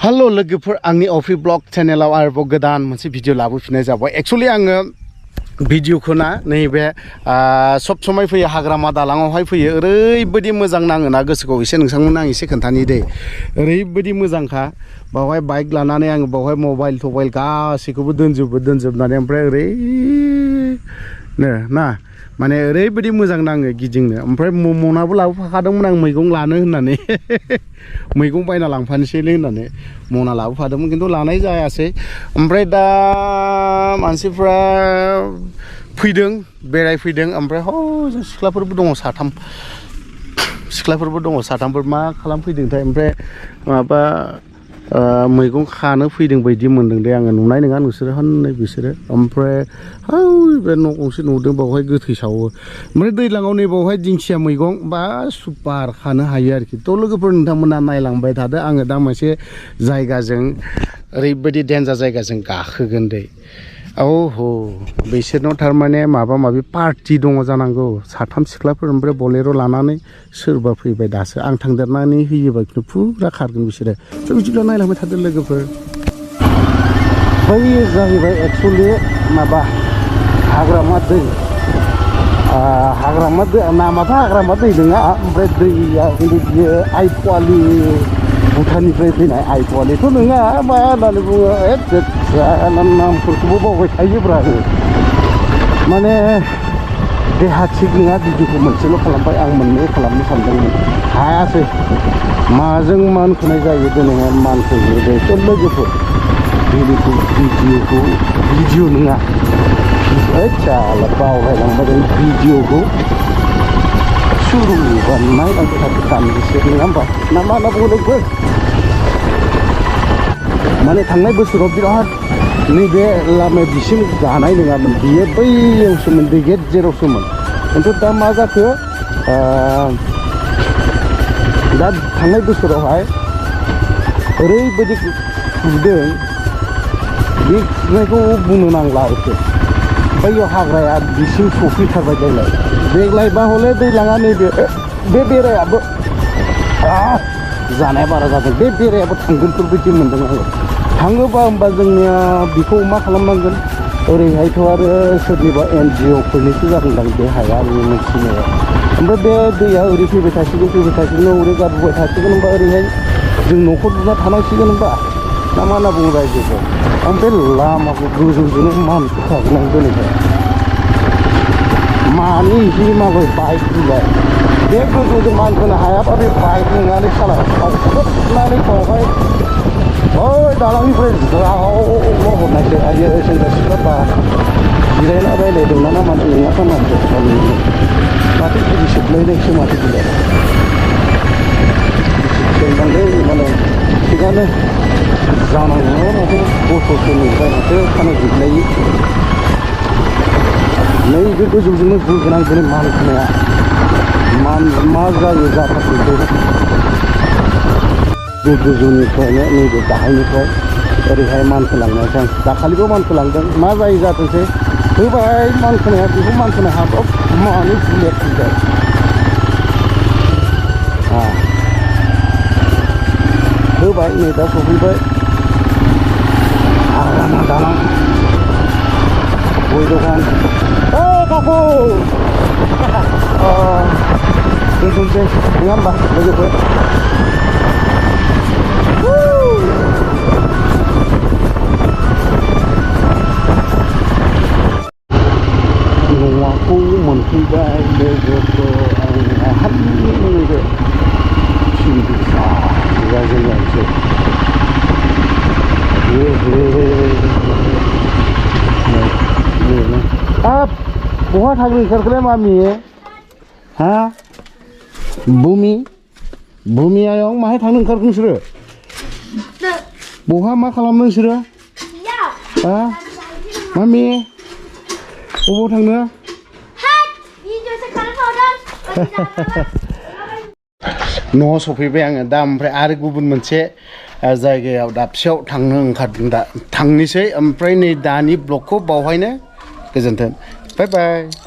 hello लोगोफोर आंनि अफि blog चेनेलाव आरोबाव गोदान मोनसे भिडिअ लाबोफिननाय जाबाय एक्चुअली आङो भिडिअखौ ना नैबे सब समय फैयो हाग्रामा दालाङावहाय फैयो ओरैबायदि मोजां नाङो ना गोसोखौ एसे नोंथांमोननो आं एसे खोन्थानि दे ओरैबायदि मोजांखा बावहाय बाइक लानानै आङो बावहाय मबाइल थबाइल गासैखौबो दोनजोबनानै ओमफ्राय ओरैनो ना माने ओरैबायदि मोजां नाङो गिदिंनो ओमफ्राय मनाबो लाबोफाखादोंमोन आं मैगं लानो होननानै मैगं बायना लांफानोसैलै होननानै मना लाबोफादोंमोन खिन्थु लानाय जायासै ओमफ्राय दा मानसिफ्रा फैदों बेरायफैदों ओमफ्राय जों सिख्लाफोरबो दङ साथामफोर मा खालामफैदोंथाय ओमफ्राय माबा मैगं खानो फैदों बायदि मोनदों दे आङो नुनाय नङा नोंसोरो होननाय बिसोरो ओमफ्राय बे न' गंसे नुदों बावहाय गोथै सावो ओमफ्राय दैज्लाङाव नै बावहाय दिंखिया मैगं बा सुपार खानो हायो आरोखि थ' लोगोफोर नोंथांमोना नायलांबाय थादो आङो दा मोनसे जायगाजों ओरैबायदि डेन्जार जायगाजों गाखोगोन दे बिसोरनाव थारमाने माबा माबि पार्टि दङ जानांगौ साथाम सिख्लाफोर ओमफ्राय बलेर' लानानै सोरबा फैबाय दासो आं थांदेरनानै होयोबा खिन्थु फुरा खारगोन बिसोरो थ' बिदिब्ला नायलांबाय थादो लोगोफोर बै जाहैबाय एक्सुवेलि माबा हाग्रामा दै नामाथ' हाग्रामा दै नङा ओमफ्राय दैया खिन्थु बियो आइ पवालि भुटाननिफ्राय फैनाय आइ पवालिथ' नङा मा होननानै बुङो नामफोरखौबो बावबाय थायोब्रा माने देहा थिग नङा भिडिअखौ मोनसेल' खालामबाय आं मोननै खालामनो सानदोंमोन हायासै माजों मानखोनाय जायो दिनैहाय मानखोयो बेथ' लोगोफोर भिडिअ नङा बावलायलांबाय भिडिअखौ सुरु बानायलांबाय थादों दानदिसे नङा होमबा ना मा होनना बुङो लोगोफोर माने थांनाय बोसोराव बिराद नैबे लामाया बिसिम गानाय नङामोन बियो बैयावसोमोन दै गेट जेरावसोमोन खिन्थु दा मा जाखो दा थांनाय बोसोरावहाय ओरैबायदि खुरदों बे खुरनायखौ बुंनो नांला आरोखि बैयाव हाग्राया बिसिम सफैथारबाय देग्लायबा हले दैलाङा नैबे बे बेरायाबो जानाया बारा जादों बे बेरायाबो थांगोनफोर बायदि मोनदों आङो थाङोबा होमबा जोंनिया बेखौ मा खालामनांगोन ओरैहायथ' आरो सोरनिबा NGO फोरनिसो जागोनदां बे हाया आंनि मोनथिनायाव ओमफ्राय बे दैया ओरै फैबाय थासिगोन ओरै गारबोबाय थासिगोन होमबा ओरैहाय जों न'खर लुना थानांसिगोन होमबा ना मा होनना बुङो रायजोखौ ओमफ्राय लामाखौ गोजौजोंनो मानखोखागोन आं दिनैहाय मानि जि माबाय बाइक फैबाय बे गोजौजों मानखोनो हायाबा बे बाइक नङालै खाला खावखोबनानै बावहाय दालांनिफ्राय ज्रावल' हरनायसो आयो सेंग्रा सिख्लाफ्रा जिरायना रायज्लायदोंना ना मानसि नङाथ' मानसि माथो गिबि सोबलायनायसो माथो बिलाय सोंनांगौ माने थिगानो जानांगौ माथो गथ'फोरनिफ्राय माथो खानाय जोबलायि नैबे गोजौजोंनो गोनां दिनै मानखोनाया मा जायो जाथारखौ बे गोजौनिफ्रायनो नैबे गाहायनिफ्राय ओरैहाय मानखोलांनायसै आं दाखालिबो मानखोलांदों मा जायो जाथोंसै होबाय मानखोनाया बेखौ मानखोनो हाबाब मानो बुलेट फैबाय होबाय नै दा सफैबाय हाग्रामा दालां गय दखान काकु दोनथ'नोसै नङा होमबा लोगोफोर न'खौ मोनफैबाय लोगोफोर आंहा हाबनो जाजेनलायसै बहा थांनो ओंखारखोलाय मामि हा बुमि आयं माहाय थांनो ओंखारखो नोंसोरो बहा मा खालामनो नोंसोरो हा मामि बबाव थांनो न'आव सफैबाय आङो दा ओमफ्राय आरो गुबुन मोनसे जायगायाव दाबसेयाव थांनो ओंखारदों दा थांनोसै ओमफ्राय नै दानि ब्लगखौ बावहायनो गोजोन्थों बाय बाय